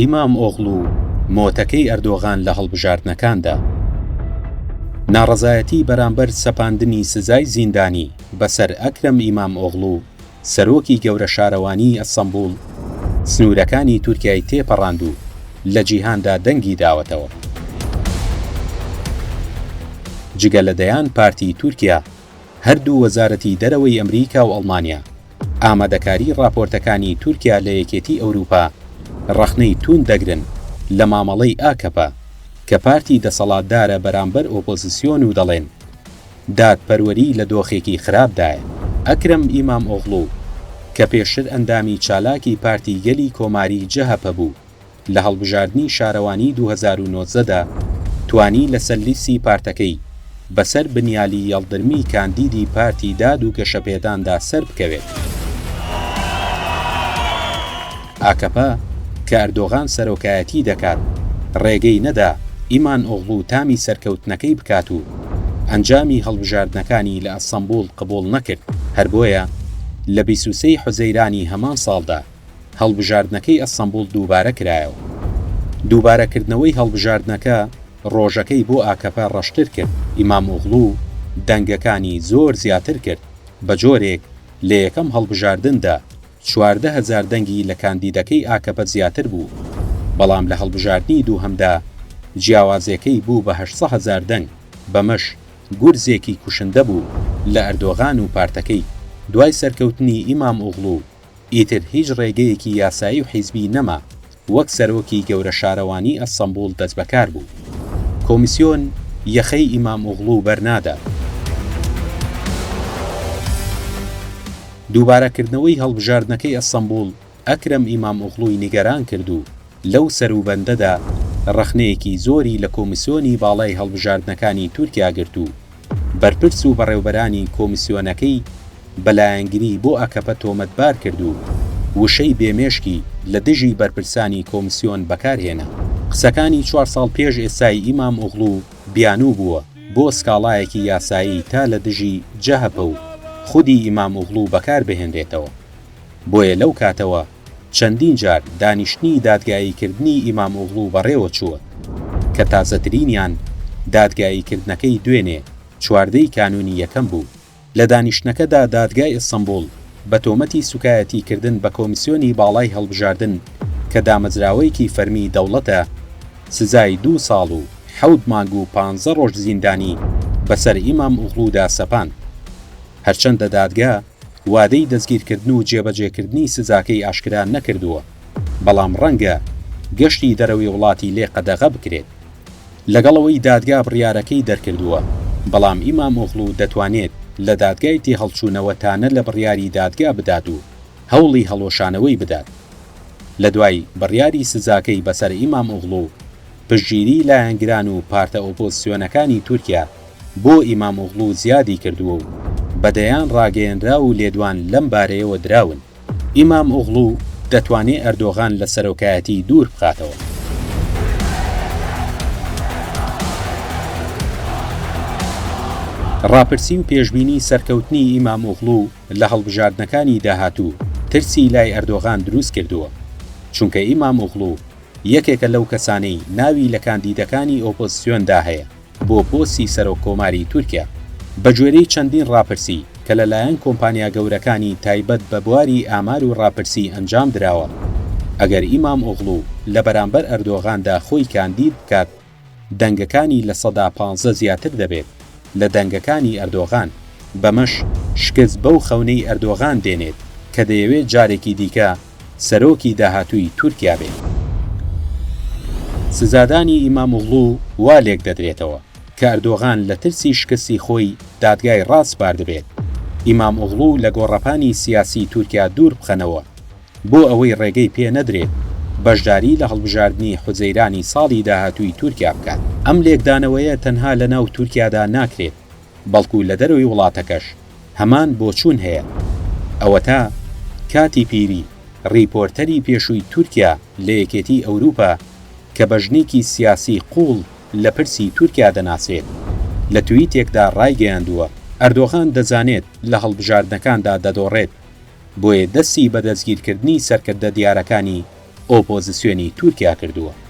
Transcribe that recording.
ئیمامئۆغڵو مۆتەکەی ئەردۆغان لە هەڵبژاردنەکاندا. ناڕەزایەتی بەرامبەر سەپاندنی سزای زیندانی بەسەر ئەکرەم ئیمامئۆغڵو، سەرۆکی گەورە شارەوانیی ئەستەنبوڵ، سنوورەکانی تورکیای تێپەڕاند و لە جیهاندا دەنگی داوەتەوە. جگە لە دەیان پارتی تورکیا، هەردوو وەزارەتی دەرەوەی ئەمریکا و ئەڵمانیا ئامادەکاری ڕاپۆرتەکانی تورکیا لە یەکێتی ئەوروپا ڕەخنەی تووند دەگرن لە مامەڵەی ئاکەپە کە پارتی دەسەڵاتدارە بەرامبەر ئۆپۆزسیۆن و دەڵێن دادپەروەری لە دۆخێکی خراپدایە. ئەکرەم ئیمامئۆغڵو کە پێشتر ئەندامی چالاکی پارتی گەلی کۆماری جەهەپە بوو، لە هەڵبژاردنی شارەوانی 2019 دا توانی لەسەر لیستی پارتەکەی بەسەر بنیالی یەڵدرمی کاندیدی پارتی داد و گەشەپێداندا سەربکەوێت. ئاکەپە کە ئەردۆغان سەرۆکایەتی دەکات ڕێگەی نەدا ئیمانئۆغڵو تامی سەرکەوتنەکەی بکات و ئەنجامی هەڵبژاردنەکانی لە ئەستەنبوڵ قبوڵ نەکرد، هەر بۆیە لە 23 ی حوزەیرانی هەمان ساڵدا هەڵبژاردنەکەی ئەستەنبوڵ دووبارە کرایەوە. دووبارەکردنەوەی هەڵبژاردنەکە ڕۆژەکەی بۆ ئاکەپە ڕەشتر کرد، ئیمامئۆغڵو دەنگەکانی زۆر زیاتر کرد، بە جۆرێک لە یەکەم هەڵبژاردندا 14 هەزار دەنگی لە کاندیدەکەی ئاکەپە زیاتر بوو، بەڵام لە هەڵبژاردنی دووهەمدا جیاوازێکەی بوو بە 800 هەزار دەنگ، بەمەش گورزێکی کوشندە بوو لە ئەردۆغان و پارتەکەی. دوای سەرکەوتنی ئیمامئۆغڵو ئیتر هیچ ڕێگەیەکی یاسایی و حیزبی نەما وەک سەرۆکی گەورە شارەوانی ئەستەنبوڵ دەستبەکار بوو. کۆمیسیۆن یەخەی ئیمامئۆغڵو بەرنادات. دووبارەکردنەوەی هەڵبژاردنەکەی ئەستەنبوڵ ئەکرەم ئیمامئۆغڵوی نیگەران کرد و لەو سەروبەندەدا ڕەخنەیەکی زۆری لە کۆمیسیۆنی باڵای هەڵبژاردنەکانی تورکیا گرت و بەرپرس و بەڕێوبەرانی کۆمیسیۆنەکەی بە لایەنگری بۆ ئەکەپە تۆمەتبار کرد و وشەی بێ مێشکی لە دژی بەرپرسانی کۆمیسیۆن بەکار هێنا. قسەکانی چوار ساڵ پێش ئێستای ئیمامئۆغڵو بیانوو بووە بۆ سکاڵایەکی یاسایی تا لە دژی جەهەپە و خودی ئیمامئۆغڵو بەکار بهێنرێتەوە. بۆیە لەو کاتەوە چەندین جار دانیشتنی دادگاییکردنی ئیمامئۆغڵو بەڕێوەچووە، کە تازەترینیان دادگاییکردنەکەی دوێنێ 14 ی کانوونی یەکەم بوو. لە دانیشتنەکەدا دادگای ئیستەنبوڵ بە تۆمەتی سوکایەتیکردن بە کۆمیسیۆنی باڵای هەڵبژاردن کە دامەزراوەیەکی فەرمی دەوڵەتە، سزای دوو ساڵ و حەوت مانگ و پانزە ڕۆژ زیندانی بەسەر ئیمامئۆغڵودا سەپاند. هەرچەندە دادگا وادەی دەستگیرکردن و جێبەجێکردنی سزاکەی ئاشکرا نەکردووە، بەڵام ڕەنگە گەشتی دەرەوەی وڵاتی لێ قەدەغە بکرێت. لەگەڵ ئەوەی دادگا بڕیارەکەی دەرکردووە، بەڵام ئیمامئۆغڵو دەتوانێت لە دادگای تێهەڵچوونەوە تانە لە بڕیاری دادگا بدات و هەوڵی هەڵوەشانەوەی بدات. لە دوای بڕیاری سزاکەی بەسەر ئیمامئۆغڵو، پشتگیری لایەنگران و پارتە ئۆپۆزسیۆنەکانی تورکیا بۆ ئیمامئۆغڵو زیادی کردووە و بە دەیان ڕاگەیەنراو و لێدوان لەم بارەیەوە دراون. ئیمامئۆغڵو دەتوانێ ئەردۆغان لە سەرۆکایەتی دوور بخاتەوە. ڕاپرسی و پێشبینی سەرکەوتنی ئیمامئۆغڵو لە هەڵبژاردنەکانی داهاتوو ترسی لای ئەردۆغان دروست کردووە، چونکە ئیمامئۆغڵو یەکێکە لەو کەسانەی ناوی لە کاندیدەکانی ئۆپۆزسیۆندا هەیە بۆ پۆستی سەرۆک کۆماری تورکیا. بەگوێرەی چەندین ڕاپرسی کە لەلایەن کۆمپانیا گەورەکانی تایبەت بە بواری ئامار و ڕاپرسی ئەنجام دراوە، ئەگەر ئیمامئۆغڵو لە بەرامبەر ئەردۆغاندا خۆی کاندید بکات، دەنگەکانی 15% زیاتر دەبێت لە دەنگەکانی ئەردۆغان، بەمەش شکست بەو خەونەی ئەردۆغان دێنێت کە دەیەوێت جارێکی دیکە سەرۆکی داهاتووی تورکیا بێت. سزادانی ئیمامئۆغڵو وا لێکدەدرێتەوە کە ئەردۆغان لە ترسی شکستی خۆی دادگای ڕاسپاردبێت ئیمامئۆغڵو لە گۆڕەپانی سیاسی تورکیا دوور بخەنەوە بۆ ئەوەی ڕێگەی پێ نەدرێت بەشداری لە هەڵبژاردنی حوزەیرانی ساڵی داهاتووی تورکیا بکات. ئەم لێکدانەوەیە تەنها لە ناو تورکیادا ناکرێت، بەڵکو لە دەرەوەی وڵاتەکەش هەمان بۆچوون هەیە. ئەوەتا کاتی پیری، ڕیپۆرتەری پێشووی تورکیا لە یەکێتی ئەوروپا کە بە ژنێکی سیاسی قووڵ لە پرسی تورکیا دەناسرێت، لە تویتێکدا ڕایگەیاندووە، ئەردۆغان دەزانێت لە هەڵبژاردنەکاندا دەدۆڕێت، بۆیە دەستی بە دەستگیرکردنی سەرکردە دیارەکانی. ئۆپۆزسیۆنی تورکیا کردووە.